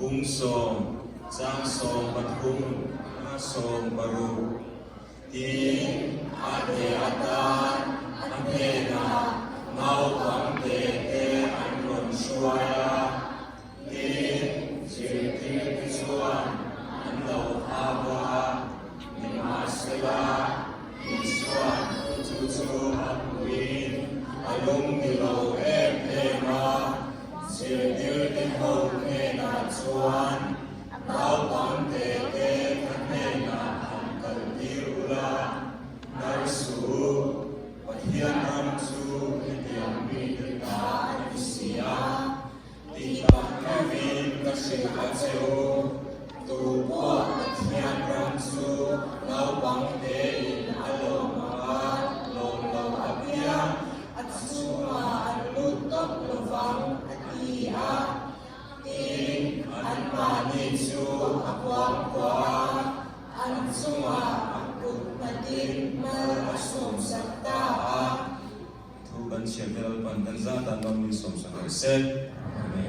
Bung sawm, chang 13 a 60. Tin, a te atan a hnenah naupang te te an rawn hruai a. Tin, zirtirte chuan an lo hau a, nimahsela, Isua'n chu chu a hmuhin a lung ti lo em em a, zirtirte ho hnenah chuan, Naupang te te ka hnenah han kaltir ula, hnar suh u, Pathian ram chu hetiang mite ta a ni si a. Tih tak meuhin ka hrilh a che u, tu pawh Pathian ram chu naupang tein a lawm ang a, lawm lo apiang a chhungah an lut tawp lovang, a ti a. Tin, anmahni chu a kuangkuah a, an chungah a kut nghatin mal a sawmsak ta a. Thu kan chhiar te Lalpan kan zat ah nawm min sawmsak rawh se. Amen.